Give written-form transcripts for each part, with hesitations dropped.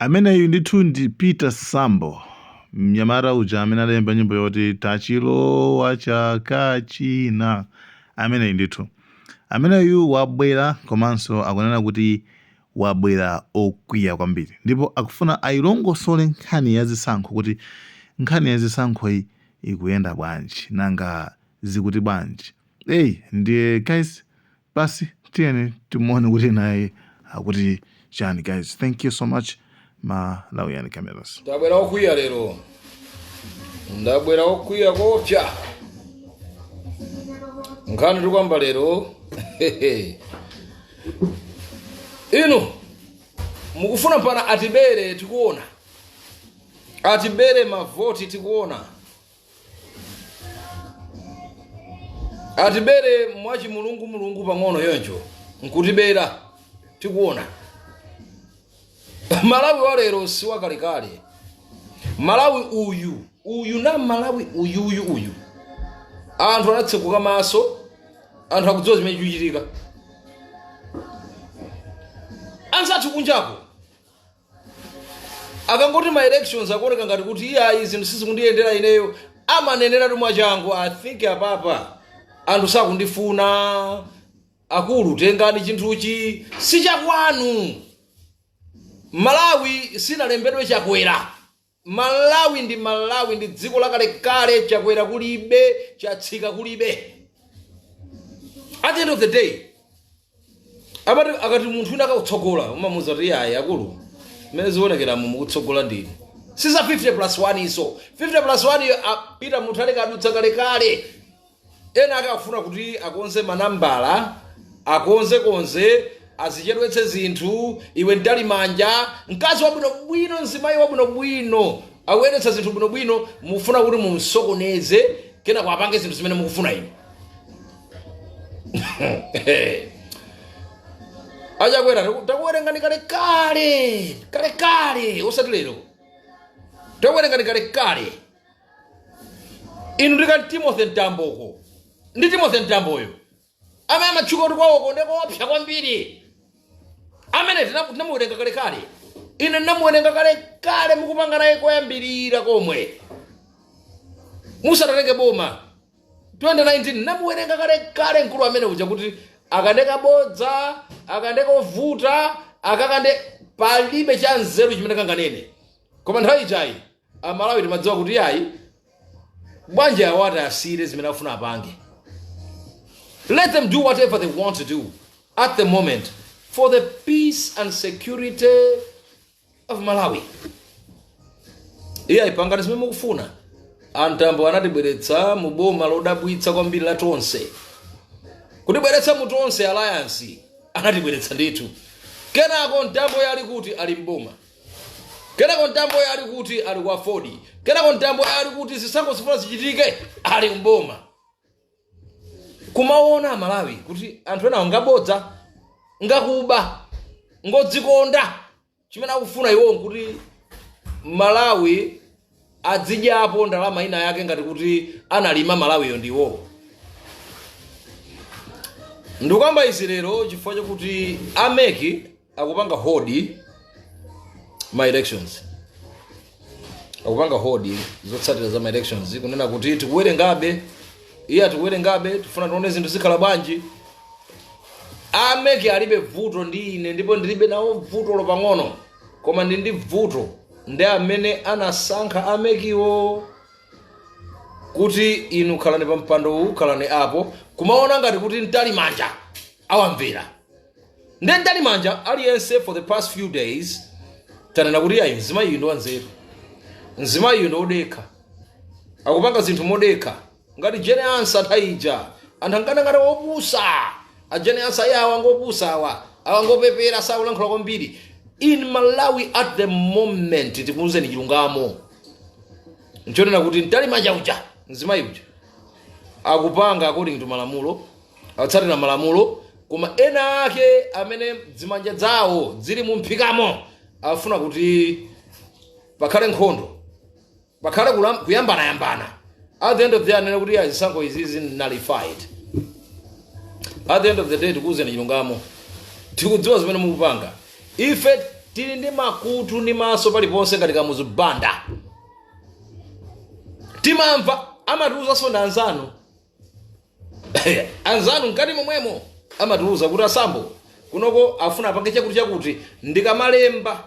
Ameneyu ndithu ndi Peter Sambo, mnyamata uja amene alemba nyimbo yoti "Tachilowa Chaka China". Ameneyu ndithu, ameneyu wabwera, komanso akunena kuti wabwera okwiya kwambiri, ndipo akufuna ayilongosole nkhani ya zisankho, kuti nkhani ya zisankho iyi ikuyenda bwanji, nanga zikuti bwanji? Eyi, ndiye guys, basi tiyeni timuone kuti naye akuti chani. Guys, thank you so much, Malawian Cameras. Ndabwera okwiya lero, ndabwera okwiya kopsa. Nkhani tikuyamba lero, inu mukufuna mpana atibere, tikuona atibere mavoti, tikuona atibere mwachimulungu mulungu pang'ono yoncho nkutibera, tikuona. Malawi wa lero si wakalekale. Malawi uyu, uyu na Malawi uyuyu uyu, anthu anatsekuka maso, anthu akudziwa zimene chikuchitika. Anzathu kunjako akangoti ma elections akuoneka ngati kuti iyayi, zinthu sizikundiyendera ineyo, amaneneratu mwachangu, "I think apapa anthu sakundifuna, akulu, tengani chinthuchi, sichakwanu." Malawi sinalembedwe Chakwera. Malawi ndi Malawi, ndi dziko lakalekale. Chakwera kulibe, Chatsika kulibe. At the end of the day, amati akati munthu wina akakutsogola, umamuuza kuti, "Iyayi akulu, mmene zionekeramu mukutsogola ndinu." Siza 50 plus 1 iso, 50 plus 1 iyo apita munthu aleka, adutsa kalekale. Ena akafuna kuti akonze manambala, akonze konze, azichedwetse zinthu. Iwe Mtalimanja, mkazi wabwinobwino, mzimayi wabwinobwino, akuyendetsa zinthu bwinobwino, mufuna kuti mumsokoneze, kenako apange zinthu zimene mukufuna inu. Achakwera, takuwerengani kalekale, kalekale, osati lero. Takuwerengani kalekale inu. Ndika Timothy Mtamboko, ndi Timothy Mtamboyo amene amatchuka kuti kwawoko ndikoopsa kwambiri, amene tinamuwerenga kalekale. Ine ndinamuwerenga kalekale mukupanga naye koyambirira komwe musanatenge boma 2019. Namuwerenga kalekale mkulu amene uja, kuti akande kabodza, akande kovuta, akakande palibe cha nzeru chimene kanganene. Koma nthawi ijayi Amalawi timadziwa kuti ayi, bwanji awati asiyire zimene afuna apange. Let them do whatever they want to do at the moment for the peace and security of Malawi. Iye ayipangani zimene mukufuna. Antambo anatibweretsa mu boma lodabwitsa kwambiri la Tonse, kutibweretsa mu Tonse Alliance, anatibweretsa ndithu. Kenako Mtambo ali kuti? Ali mboma. Kenako Mtambo ali kuti? Ali kwa Ford. Kenako Mtambo ali kuti? Zisankho zifuna zichitike, ali mboma. Kumaona Amalawi kuti anthu ena ngabodza, ngakuba, ngodzikonda. Chimene akufuna iwo nkuti Malawi adzidyapo ndalama ina yake, ngati kuti analima Malawiyo ndiwo. Ndikuyamba izi lero chifukwa chakuti a MEC akupanga hold ma elections, akupanga hold zotsatira za ma elections, kunena kuti tikuwerengabe, iye tikuwerengabe, tifuna tione zinthu zikhala bwanji. A MEC alibe vuto ndi ine, ndipo ndilibe nawo vuto lopang'ono, koma ndi vuto ndi amene anasankha a MECwo kuti inu khalani pa mpando uwu, khalani apo, kumaona ngati kuti Mtalimanja awamvera. Ndi Mtalimanja aliyense, for the past few days tanena kuti ayi, mzimayi ndi wanzeru, mzimayi ndi wodekha, akupanga zinthu modekha ngati Jane Ansah. Nthawi ija anthu ankana ngati opusa a Jane Ansah, iye awa ngopusa, awa awa ngopepera, sakulankhula kwambiri. In Malawi at the moment, tikuuzeni chilungamo, nchonena kuti Mtalimanja uja, mzimayi uja, akupanga according to malamulo, atsatira malamulo, koma ena ake amene dzimanja zawo zili mu mphikamo afuna kuti pakhale nkhondo, pakhale kuyambanayambana. At the end of the day anene kuti ya zisankho izizi nullified. At the end of the day, tikuuzeni chilungamo, tikudziwa zimene mukupanga. Ife Tili ndi makutu ndi maso paliponse ngati Kamuzu Banda. Timamva, amatiuzanso ndi anzanu, anzanu mkati momwemo amatiuza kuti asambo kunoko afuna apange chakuti chakuti. Ndikamalemba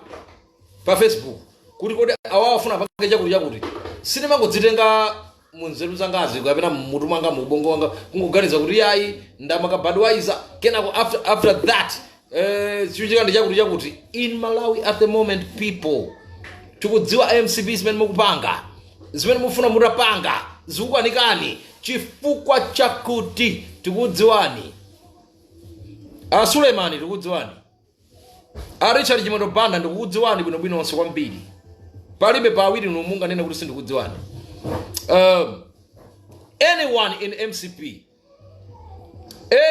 pa Facebook kuti kodi awa afuna apange chakuti chakuti, sindimangodzitenga munzeru zangazi kapena mmutu mwanga, mu ubongo wanga, kungoganiza kuti yayi, ndamaka Budweiser, kenako after that chichitika ndi chakuti chakuti. In Malawi at the moment, people, tikudziwa MCP zimene mukupanga, zimene mufuna mutapanga zikukanikani chifukwa chakuti tikudziwani. A Sulemani, tikudziwani. A Richard Chimwendo Banda, ndikukudziwani bwinobwinonso kwambiri. Palibe pawiri munganene kuti sindikudziwani. Anyone in MCP,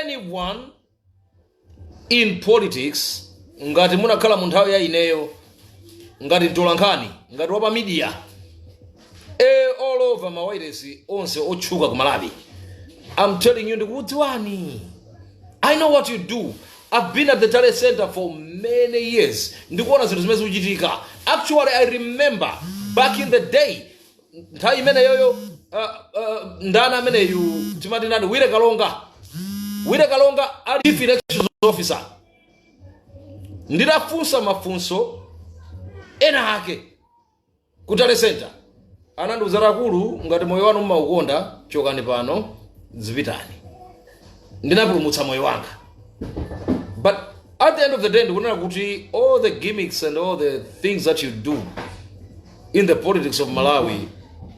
anyone in politics, ngati munakhala mu nthawi ya ineyo ngati mtolankhani, ngati wapa media, all over mawairesi onse otchuka ku Malawi, I'm telling you, ndikukudziwani. I know what you do. I've been at the tally center for many years, ndikuona zinthu zimene zikuchitika. Actually, I remember back in the day, nthawi imeneyoyo, ndani ameneyu, timati ndani, Willy Kalonga. Willy Kalonga ali chief elections officer, nditafunsa mafunso ena ake ku tally center, anandiuza, "Akulu, ngati moyo wanu mmaukonda, chokani pano, zipitani." Ndinapulumutsa moyo wanga. But at the end of the day, ndikunena kuti all the gimmicks and all the things that you do in the politics of Malawi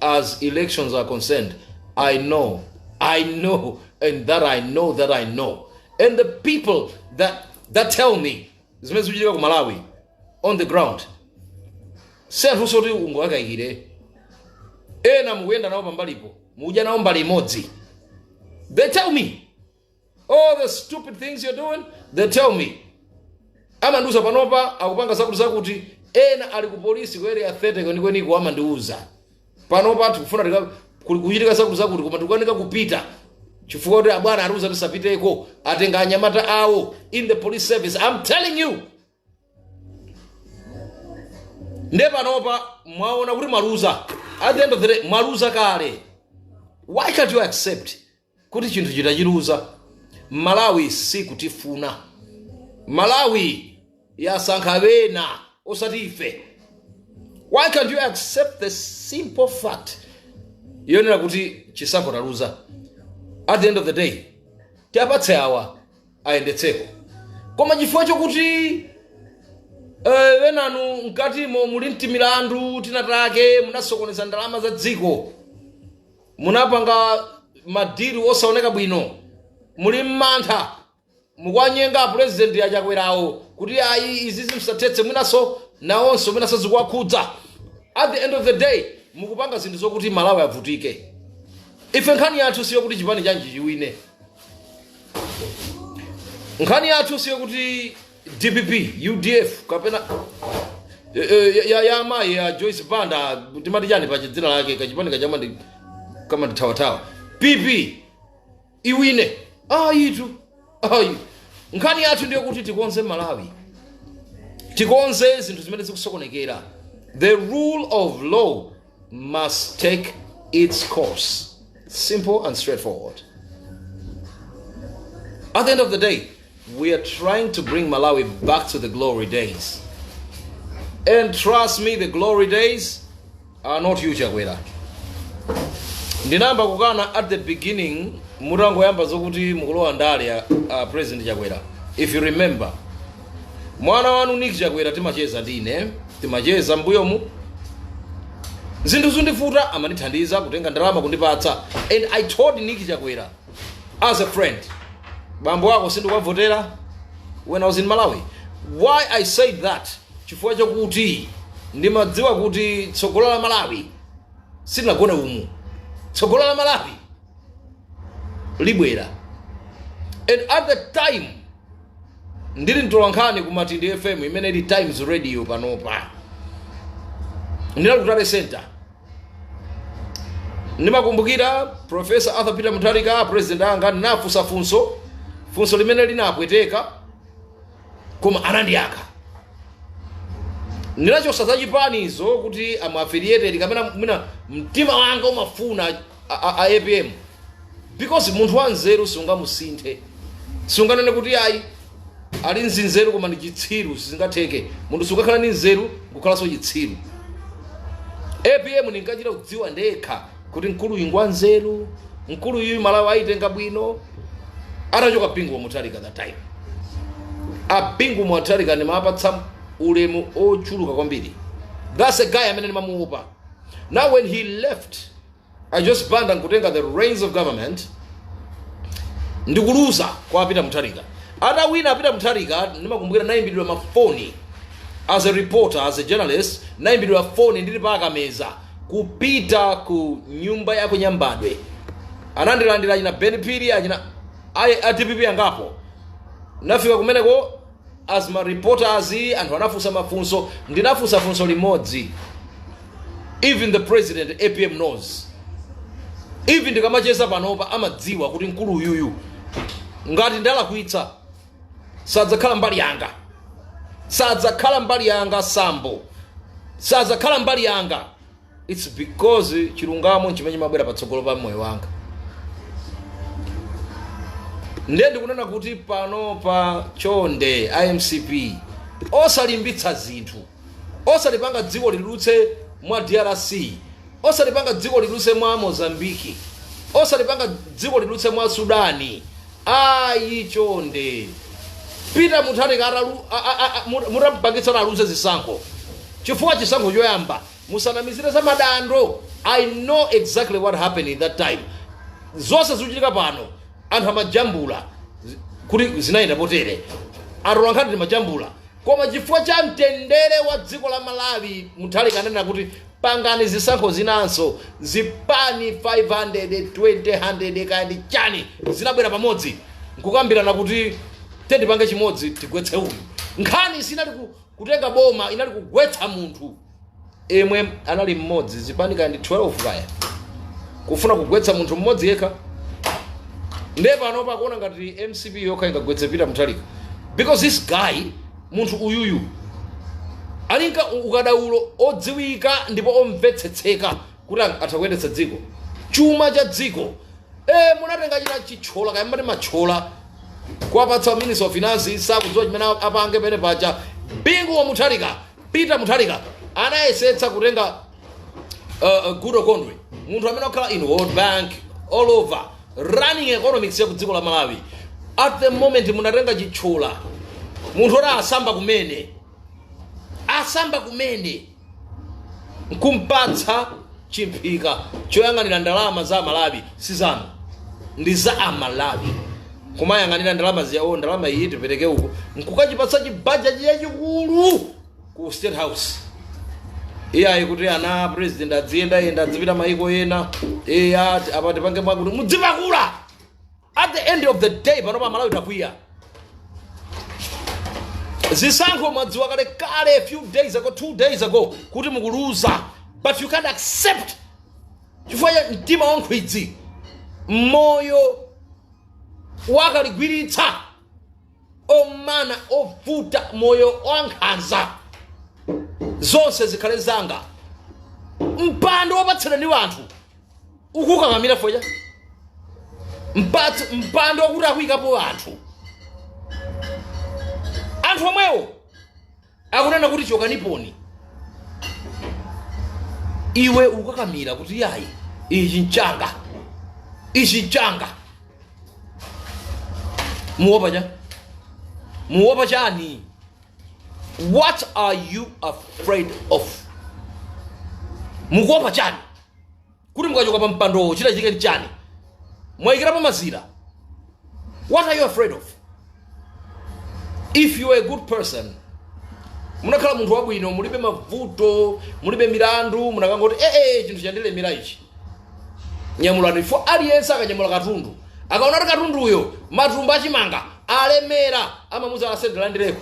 as elections are concerned, I know, I know, and that I know that I know, and the people that tell me zimene zikuchitika ku Malawi on the ground si anthu soti ungowakayikire. Ena mukuyenda nawo pambalipo, mukudya nawo mbali imodzi. They tell me all the stupid things you're doing. They tell me, amandiuza panopa akupanga zakuti zakuti. Ena ali ku polisi ku Area 30 kwenikweniko, amandiuza panopa tikufuna kuchitika zakuti zakuti, koma tikukanika kupita chifukwa kuti abwana atiuza tisapiteko, atenga anyamata awo in the police service. I'm telling you. Nde panopa mwaona kuti mwaluza. At the end of the day, mwaluza kale. Why can't you accept kuti chinthu chitachiluza? Malawi sikutifuna. Malawi yasankha bena, osati ife. Why can't you accept the simple fact yonena kuti chisankho taluza? At the end of the day, tiapatse awa ayendetseko. Koma chifukwa chokuti wenanu mkatimo muli mtimilandu tinatake, munasokoneza ndalama za dziko, munapanga madiri osaoneka bwino, muli mmantha, mukwanyenga president achakwerawo kuti ayi, izi zimsathetse, mwinaso nawonso mwinaso zikuwakhudza. At the end of the day, mukupanga zinthu zokuti Malawi avutike. Ife nkhani yathu siyo kuti chipani chanji chiwine. Nkhani yathu siyo kuti DPP, UDF, kapena ya amayi ya Joyce Banda, timati chani pachi dzina lake kachipani kachamandi kama ndithawathawa, PP iwine. Ayitu, ayi. Nkhani yathu ndiyo kuti tikonze Malawi, tikonze zinthu zimene zikusokonekera. The rule of law must take its course, simple and straightforward. At the end of the day, we are trying to bring Malawi back to the glory days, and trust me, the glory days are not you, Chakwera. Ndinayamba kukana at the beginning mutangoyamba zokuti mukulowa ndale ya President Chakwera. If you remember, mwana wanu Nick Chakwera timacheza ndine, timacheza mbuyomu, zinthu zindivuta, amandithandiza kutenga ndalama kundipatsa. And I told Nick Chakwera as a friend, "Bambo wako sindikavotera," when I was in Malawi. Why I said that? Chifukwa chakuti ndimadziwa kuti tsogolo la Malawi silinagone umu. Tsogolo la Malawi libwera. And at the time ndili mtolankhani ku Matindi FM, imene ili Times Radio panopa, ndinali ku tally center. Ndimakumbukira Professor Arthur Peter Mutharika, president anga, ndinafunsa funso, funso limene linapweteka, koma anandiyankha. Ndinachosa za chipanizo kuti am affiliated kapena mwina mtima wanga umafuna a APM, because munthu wanzeru sungamusinthe, sunganene kuti ayi, ali nzinzeru koma ndi chitsiru. Sizingatheke. Munthu sungakhala ndi nzeru nkukhalanso chitsiru. APM ndinkachita kudziwa ndekha kuti mkulu uyu ngwanzeru, mkulu uyu Malawi ayitenga bwino. Atachoka Bingu wa Mutharika, that time a Bingu Mutharika ndimapatsa ulemu ochuluka kwambiri. That's a guy amene ndimamuopa. Now when he left, I just Banda nkutenga the reins of government ndikuluza kwa Peter Mutharika. Atawina Peter Mutharika, ndimakumbukira nayimbidwa mafoni as a reporter, as a journalist. Nayimbidwa foni ndili pa Akameza, kupita ku nyumba ya kunyambadwe. Anandilandira achina Ben Phiri, achina a DPP angapo. Nafika kumeneko as ma reporters, anthu anafunsa mafunso. Ndinafunsa funso limodzi. Even the president APM knows, even ndikamacheza panopa amadziwa kuti mkulu uyuyu ngati ndalakwitsa sadzakhala mbali yanga, sadzakhala mbali yanga. Sambo sadzakhala mbali yanga. It's because chilungamo chimene chimabwera patsogolo pa moyo wanga. Ndiye ndikunena kuti pano pa chonde, iMCP, osalimbitsa zinthu, osalipanga dziko lidutse mwa DRC, osalipanga dziko lidutse mwa Mozambiki, osalipanga dziko lidutse mwa Sudani. Ayi, chonde. Peter Mutharika mutampangitsa aluze zisankho, chifukwa chisankho choyamba musanamizire za madando. I know exactly what happened in that time. Zonse zikuchitika pano anthu amajambula kuti zinayenda potere, atolankhani timajambula. Koma chifukwa cha mtendere wa dziko la Malawi, Mutharika ananena kuti pangani zisankho zinanso. Zipani 520 100 kandi chani zinabwera pamodzi nkukambirana kuti tendipange chimodzi, tigwetse uyu. Nkhani sinali kutenga boma, inali kugwetsa munthu emwe anali mmodzi. Zipani kandi 12 kaya kufuna kugwetsa munthu mmodzi yekha. Ndiye pano pakuona ngati MCP yokha ingagwetse Peter Mutharika, because this guy, munthu uyuyu alinka ukadaulo odziwika ndipo omvetsetseka kuti atha kuyendetsa dziko, chuma cha dziko. Munatenga china Chithyola, kaya mati Mathyola, kuwapatsa Minister of Finance, sakudziwa chimene apange pene paja. Bingu wa Mutharika, Peter Mutharika anayesetsa kutenga Goodall Gondwe, munthu amene wakhala in World Bank, all over, running economics ya ku dziko la Malawi. At the moment munatenga Chithyola, munthu oti asamba kumene, asamba kumene, nkumpatsa chimphika choyang'anira ndalama za Malawi. Si zanu, ndi za Amalawi. Kumayang'anira ndalama ziyawo, ndalama iyi tipereke uku, nkukachipatsa chibudget chachikulu ku State House. Iyayi, kuti ana president adziyendayenda, adzipita maiko ena, eya, apa tipange mwakuti mudzipakula. At the end of the day, pano pa Malawi takwiya. Zisankho mwadziwa kale kale, a few days ago, 2 days ago, kuti mukuluza, but you can't accept chifukwa cha mtima wa nkhwidzi, moyo wakaligwiritsa, omana, ovuta, moyo wankhanza. Zonse zikhale zanga. Mpando wopatsidwa ndi wanthu ukukakamira foja. Mpando wakuti akuyikapo anthu, anthu omwewo akunena kuti chokaniponi. Iwe ukukakamira kuti yayi, ichi nchanga, ichi nchanga. Muopa cha? Muopa chani? What are you afraid of? Mukuopa chani? Kuti mukachoka pa mpandowo chitachitike chani? Mwayikirapo mazira. What are you afraid of? If you are a good person, munakhala munthu wabwino, mulibe mavuto, mulibe milandu, munakangoti ee, chinthu chandilemera ichi, nyamulani. Ifo aliyense akanyamula katundu, akaona kuti katunduyo matumba achimanga alemera, amamuza asendelandireko.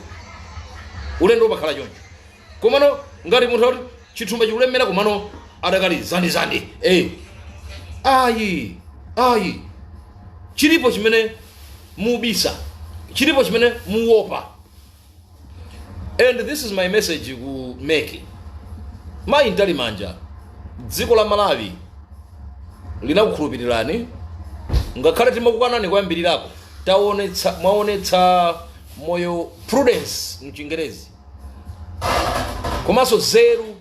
Ulendo umakhala choncho. Komano ngati munthu akuti chithumba chikulemera, komano adakali zandizandi, ayi, ayi, chilipo chimene mubisa, chilipo chimene muopa. And this is my message ku MEC. Mayi Mtalimanja, dziko la Malawi linakukhulupirirani ngakhale timakukanani kuyambirirako. Taonetsa, mwaonetsa moyo, prudence mchingerezi, komanso zeru,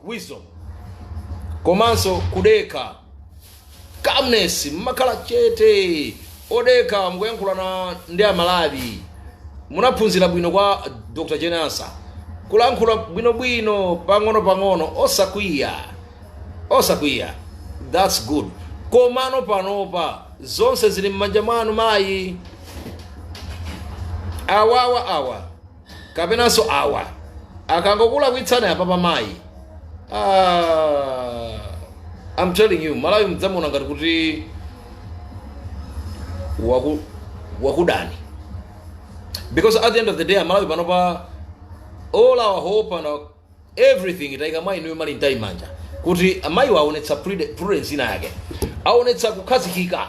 wisdom, komanso kudekha, calmness. Mmakhala chete, odekha, mukuyankhulana ndi Amalawi. Munaphunzira bwino kwa Dr Jenasa kulankhula bwinobwino, pang'ono pang'ono, osakwiya, osakwiya. That's good. Komano panopa zonse zili m'manja mwanu, mayi. Awawa awa kapenanso awa akangokulakwitsani apapa, mayi, ah, I'm telling you, Malawi mudzamuona ngati kuti wakudani, because at the end of the day, Amalawi panopa, all our hope and our everything itayika mwa inuyo, Mayi Mtalimanja, kuti amayiwo aonetsa prudence ina yake, aonetsa kukhazikika,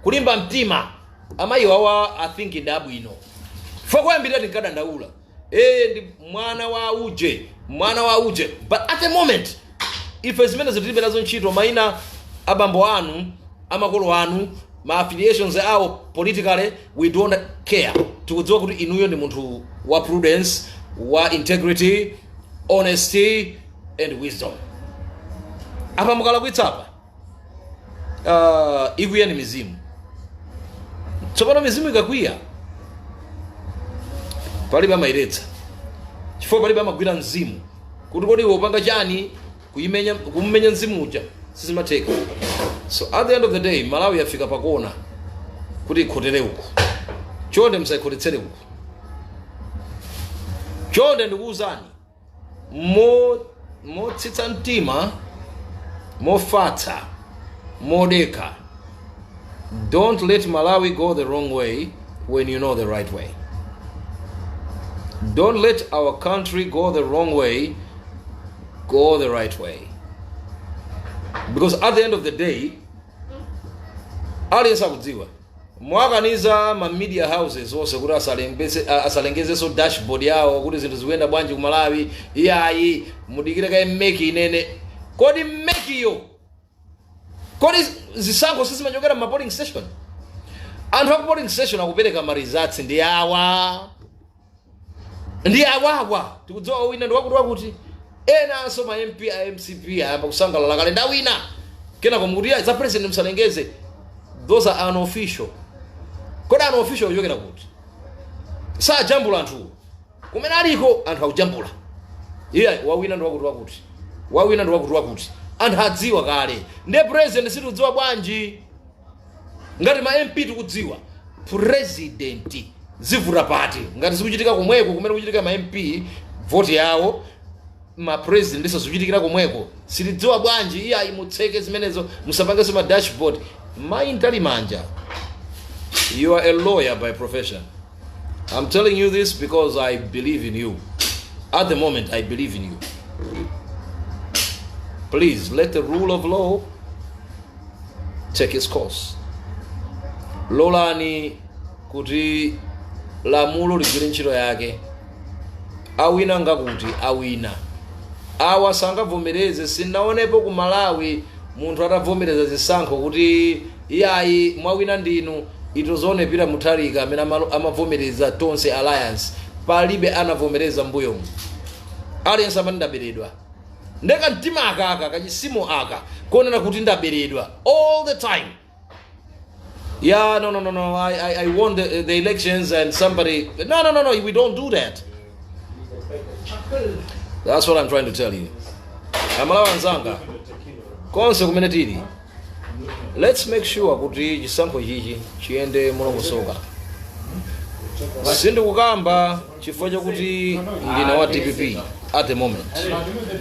kulimba mtima. Amayiwo awa, I think, ndi abwino. Fo kuyambirira tinkadandaula, ee, ndi mwana wa uje, mwana wa uje, but at the moment ife zimene zitilibe nazo ntchito. Mayina abambo anu, amakolo anu, ma affiliations awo politically, we don't care. Tikudziwa kuti inuyo ndi munthu wa prudence, wa integrity, honesty and wisdom. Apa mukalakwitsa apa, ikwiya ni mizimu. Tsopano mizimu ikakwiya, palibe amayiretsa, chifukwa palibe amagwira mzimu kuti kodi iwe upanga chani. Kuyimenya, kumumenya mzimu uja sizimatheka. So at the end of the day, Malawi yafika pakona kuti ikhotere uku. Chonde, musayikhotetsere uku. Chonde, ndikuwuzani motsitsa mtima, mofatsa, modekha, don't let Malawi go the wrong way when you know the right way. Don't let our country go the wrong way. Go the right way, because at the end of the day, aliyense akudziwa. Mwakaniza ma media houses onse kuti asalengezenso dashboard yawo kuti zinthu zikuyenda bwanji ku Malawi. Iyayi, mudikire kaye MEC inene. Kodi MEC yo, kodi zisankho sizimachokera ma polling station? Anthu aku polling station akupereka ma results ndi awa, ndi awawa, tikudziwa wina ndi wakuti wakuti. Enanso ma MP a MCP ayamba kusangalala kale, ndawina. Kenako mukuti ya za president musalengeze, those are unofficial. Kodi unofficial kuchokera kuti? Sajambula anthuwo kumene aliko, anthu akujambula. Iye wawina ndi wakuti wakuti, wawina ndi wakuti wakuti, anthu adziwa kale. Ndiye president situdziwa bwanji? Ngati ma MP tikudziwa, president zivuta pati? Ngati zikuchitika komweko kumene kuchitika ma MP voti yawo, ma president ndiso zikuchitikira komweko, sitidziwa bwanji? Iye ayi, mutseke zimenezo, musapangenso ma dashboard. Mayi Mtalimanja, you are a lawyer by profession. I'm telling you this because I believe in you. At the moment, I believe in you. Please let the rule of law take its course. Lolani kuti lamulo ligwire ntchito yake. Awina ngakuti awina awa sangavomereze. Sinaonepo ku Malawi munthu atavomereza zisankho kuti iyayi, mwawina ndinu. Itozone Peter Mutharika amene amavomereza Tonse Alliance. Palibe anavomereza mbuyomu, aliyense amati ndaberedwa. Ndeka mtima akaka kachisimo aka kuonera kuti ndaberedwa all the time. Yeah, no, no, no, no, I won the elections and somebody, no, no, no, no, we don't do that. That's what I'm trying to tell you. Amalawi anzanga konse kumene tili, let's make sure kuti chisankho chichi chiyende molongosoka. Sindikukamba chifukwa chakuti ndine wa DPP at the moment,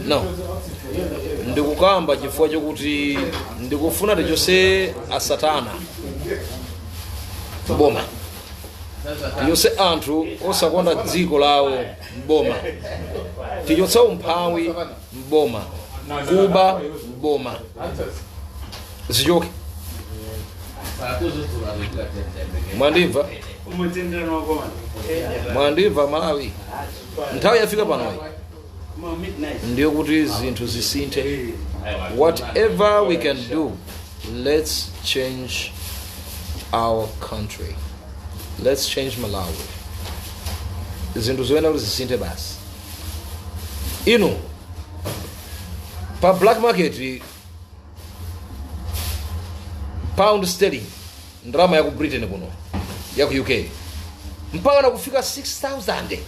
no. Ndikukamba chifukwa chakuti ndikufuna tichose asatana mboma, tichose anthu osakonda dziko lawo mboma, tichotse umphawi mboma, kuba mboma, zichoke. Mwandimva? Mwandimva Malawi? Nthawi yafika panoyi ndiyo kuti zinthu zisinthe. Whatever we can do, let's change our country, let's change Malawi. Zinthu zoyena kuti zisinthe basi. Inu, pa black market, pound sterling, ndalama ya ku Britain kuno, ya ku UK, mpaka nakufika 6000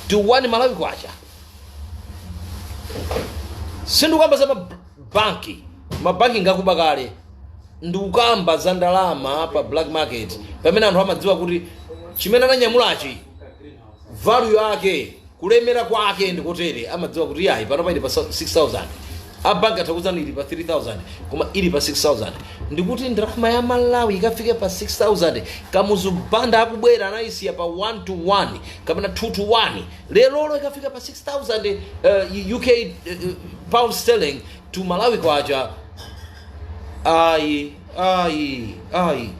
to 1 Malawi kwacha. Sindikukamba za mabanki, mabanki ngakuba kale. Ndikukamba za ndalama pa black market, pamene anthu amadziwa kuti chimene ananyamulachi, value yake, kulemera kwake ndikotere. Amadziwa kuti yayi, pano paili pa 6000. Abanki atha ili pa 3000, koma ili pa 6000. Ndikuti ndalama ya Malawi ikafike pa 6000, Kamuzu Banda akubwera anayisiya pa 1 to 1 kapena 2 to 1. Lerolo ikafika pa 6000 UK pound sterling to Malawi kwacha. Ayi, ayi, ayi,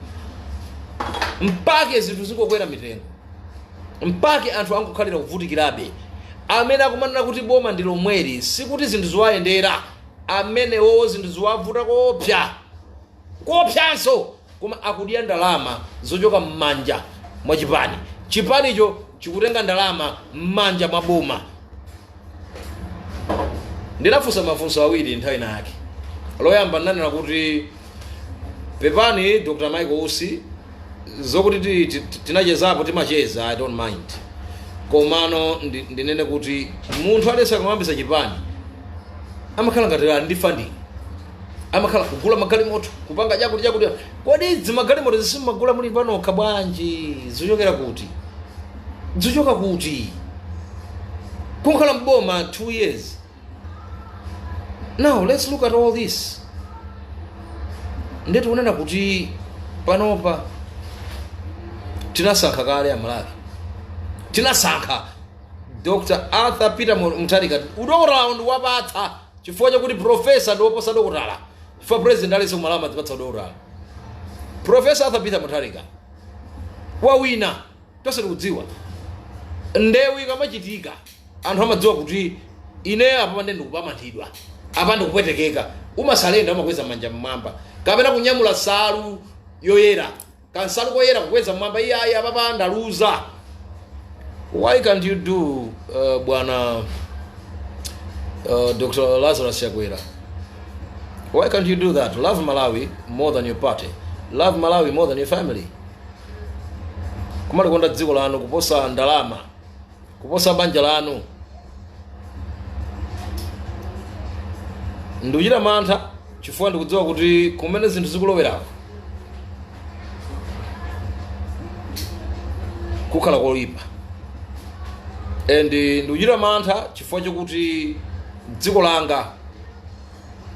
mpake zinthu zingokwera mitengo, mpake anthu angokhalira kuvutikirabe. Amene akumanena kuti boma ndi lomweri, sikuti zinthu ziwayendera amenewo, zinthu ziwavuta koopsa, koopsanso. Koma akudya ndalama zochoka m'manja mwa chipani, chipanicho chikutenga ndalama m'manja mwa boma. Ndinafunsa mafunso awiri nthawi inayake. Loyamba ndinanena kuti, pepani Dr Michael Usi, zokuti tinachezapo, timacheza, I don't mind. Komano ndinene kuti munthu aliyense akamuyambisa chipani amakhala ngati ali ndi funding, amakhala kugula magalimoto, kupanga chakuti chakuti. Kodi zimagalimoto zisimagula muli panokha bwanji? Zichokera kuti? Zichoka kuti? Kukhala mboma 2 years now, let's look at all this. Ndeti kunena kuti panopa tinasankha kale Amalawi, tinasankha Dr Arthur Peter Mutharika. Udokotala ndiwapatsa chifukwa chakuti professor ndiwoposa dokotala, chifukwa president aliyense kumalawi amadzipatsa udokotala. Professor Arthur Peter Mutharika wawina, tonse tikudziwa. Ndewu ikamachitika, anthu amadziwa kuti ine apa pande ndikupamanthidwa, apa ndikupwetekeka. Umasalenda, umakweza manja mmwamba kapena kunyamula salu yoyera, kansalu koyera, kukweza mmwamba, iyayi, apapa ndaluza. Why can't you do, bwana Dr Lazarus Chakwera, why can't you do that? Love Malawi more than your party, love Malawi more than your family. Kumalikonda dziko lanu kuposa ndalama, kuposa banja lanu. Ndikuchita mantha chifukwa ndikudziwa kuti kumene zinthu zikulowerako kukhala koyipa. And ndikuchita mantha chifukwa chokuti dziko langa,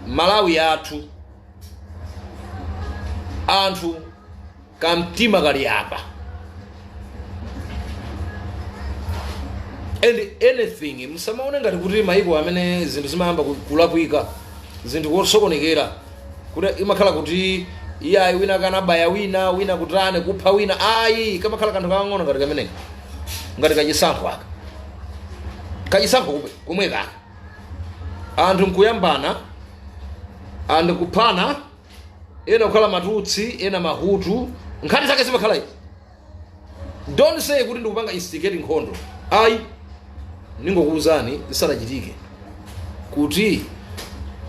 Malawi yathu, anthu kamtima kali apa. And anything, musamaone ngati kuti maiko amene zinthu zimayamba kulakwika, zinthu kusokonekera, kuti imakhala kuti iyayi, wina kanabaya wina, wina kutane, kupha wina. Ayi, kamakhala kanthu kakang'ono ngati kameneka, ngati kachisankho aka, kachisankho kumwe kaka, anthu nkuyambana, anthu kuphana, ena kukhala Matutsi, ena Mahutu. Nkhani zake zimakhala izi. Don't say kuti ndikupanga instigate nkhondo, ayi. Ningokuwuzani zisanachitike kuti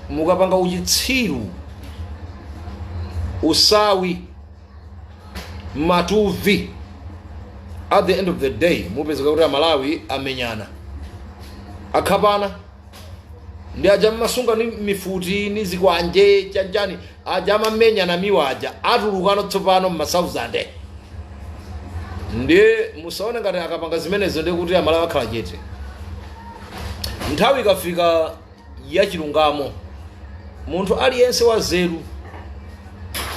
mukapanga uchitsiru, usawi, matuvi, at the end of the day mupezeka kuti Amalawi amenyana, akhapana. Ndi aja mmasunga ni mifuti ni zikwanje chanjani aja, amamenyana miwa aja, atulukano tsopano mma1000. Ndiye musaone ngati akapanga zimenezo ndiye kuti Amalawi akhala chete. Nthawi ikafika ya chilungamo, munthu aliyense wa zeru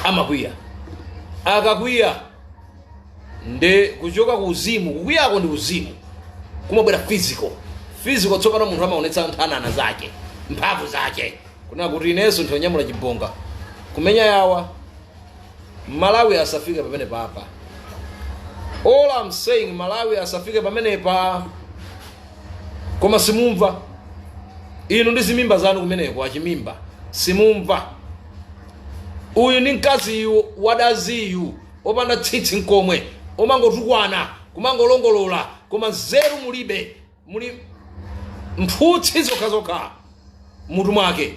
amakwiya. Akakwiya ndi kuchoka ku uzimu, kukwiyako ndi uzimu, kumabwera physical. Physical, tsopano munthu amaonetsa nthanana zake, mphamvu zake, kunena kuti inenso nthonyamula chibonga kumenya yawa. Malawi asafike pamene papa. All I'm saying, Malawi asafike pamenepa. Koma simumva inu ndi zimimba zanu kumeneko, achimimba, simumva. Uyu ndi mkaziyu wadaziyu, opanda tsitsi nkomwe, omangotukwana, kumangolongolola, koma nzeru mulibe, muli mphutsi zokhazokha mutu mwake.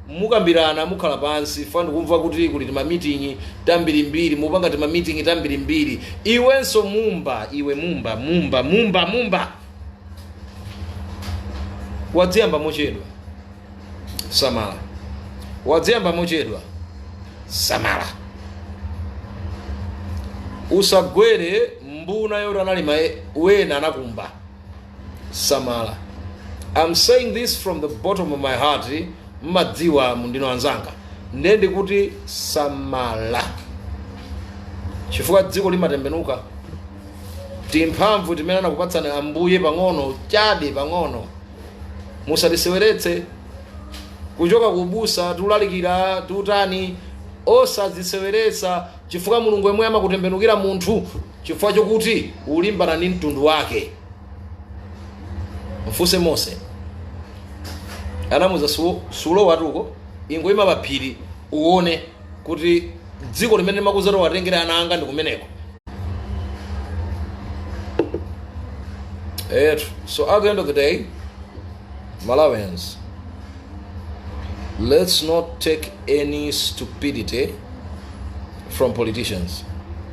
Mukambirana, mukhala pansi fa, ndikumva kuti kuli timameeting tambirimbiri, mupanga timameeting tambirimbiri. Iwenso Mumba, iwe Mumba, Mumba, Mumba, Mumba, wadziyamba mochedwa, samala. Wadziyamba mochedwa, samala, usagwere mbuna yoti analima wena anakumba. Samala. I'm saying this from the bottom of my heart. Mmadziwa mundino anzanga, ndiye ndikuti samala, chifukwa dziko limatembenuka. Timphamvu timene anakupatsani Ambuye pang'ono chabe pang'ono, musatiseweretse. Kuchoka kubusa, tulalikira, tutani, osaziseweretsa, chifukwa Mulungu yemwe amakutembenukira munthu chifukwa chokuti ulimbana ndi mtundu wake. Mfuse Mose, anamuza, "Sulo watuko, ingoyima pa phiri uone kuti dziko limene ndimakuza watengera ana anga ndi kumeneko." Etu. So at the end of the day, Malawians, let's not take any stupidity from politicians,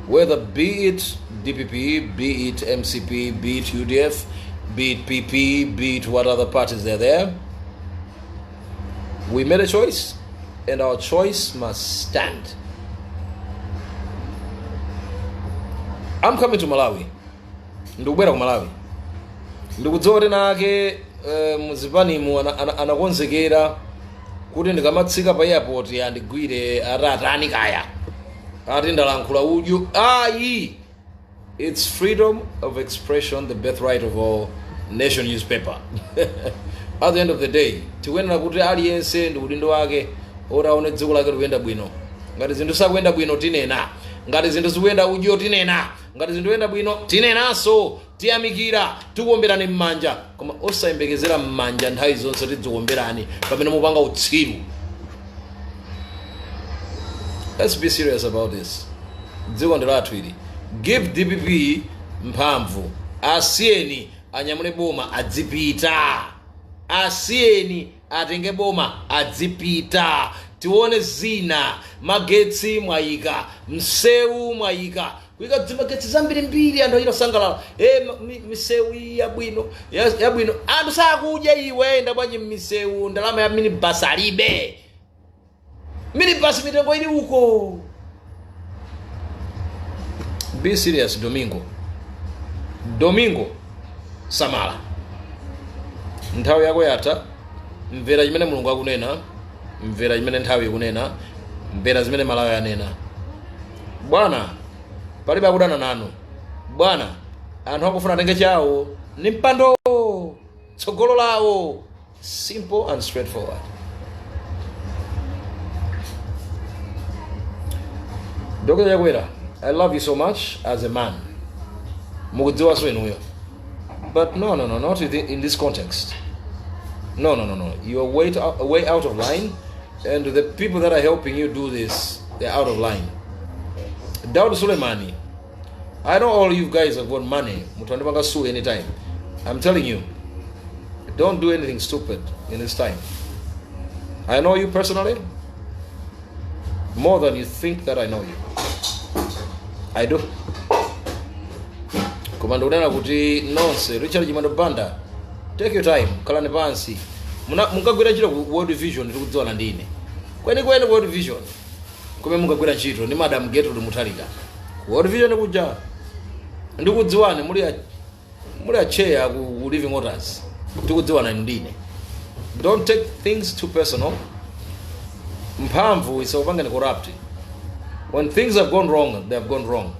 whether be it DPP, be it MCP, be it UDF, be it PP, be it what other parties are there. We made a choice, and our choice must stand. I'm coming to Malawi. Ndikubwera ku Malawi. Ndikudziwa kuti nake muzipanimu anakonzekera kuti ndikamatsika pa airport andigwire, ati atani kaya, ati ndalankhula udyo. Ayi, it's freedom of expression, the birthright of all nation newspaper. At the end of the day, tikuyenera kuti aliyense ndi udindo wake oti aone dziko lake likuyenda bwino. Ngati zinthu sakuyenda bwino, tinena. Ngati zinthu zikuyenda udyo, tinena. Ngati zinthu zikuyenda bwino, tinenanso, tiyamikira, tikuomberani m'manja. Koma osayembekezera m'manja nthawi zonse tidzikuomberani pamene mupanga utsiru. Let's be serious about this. Dziko ndi lathu ili. Give DPP mphamvu, asiyeni anyamule boma adzipita, asiyeni atenge boma adzipita, tione zina. Magetsi mwayika, msewu mwayika, kuyika dzimagetsi zambirimbiri, anthu achita sangalala. E, misewu iyi yabwino, yabwino, anthu sakudya. Iwe enda bwanji mmisewu, ndalama ya minibus alibe. Minibus mitengo ili uko. Be serious. Domingo, Domingo, samala, nthawi yako yatha. Mvera chimene Mulungu akunena, mvera chimene nthawi ikunena, mvera zimene Malawi anena. Bwana, palibe akudana nanu bwana. Anthu akufuna atenge chawo ni mpando, tsogolo lawo. Simple and straightforward. Dr Chakwera, I love you so much as a man, mukudziwanso inuyo. But no, no, no, not in this context. No, no, no, no, you are way, way out of line, and the people that are helping you do this, they're out of line. Daud Suleimani, I know all you guys have got money, mutandipanga sue anytime. I'm telling you, don't do anything stupid in this time. I know you personally more than you think that I know you. I do. Koma ndikunena kuti nonse, Richard Chimwendo Banda, take your time, khalani pansi. Munkagwira ntchito ku World Vision, tikudziwana ndine kwenikweni. World Vision kumene munkagwira ntchito ndi Madam Gertrude Mutharika ku World Vision kuja, ndikudziwani. Muli a chair ku Living Waters, tikudziwana inu ndine. Don't take things too personal. Mphamvu isakupangani corrupt. When things have gone wrong, they have gone wrong.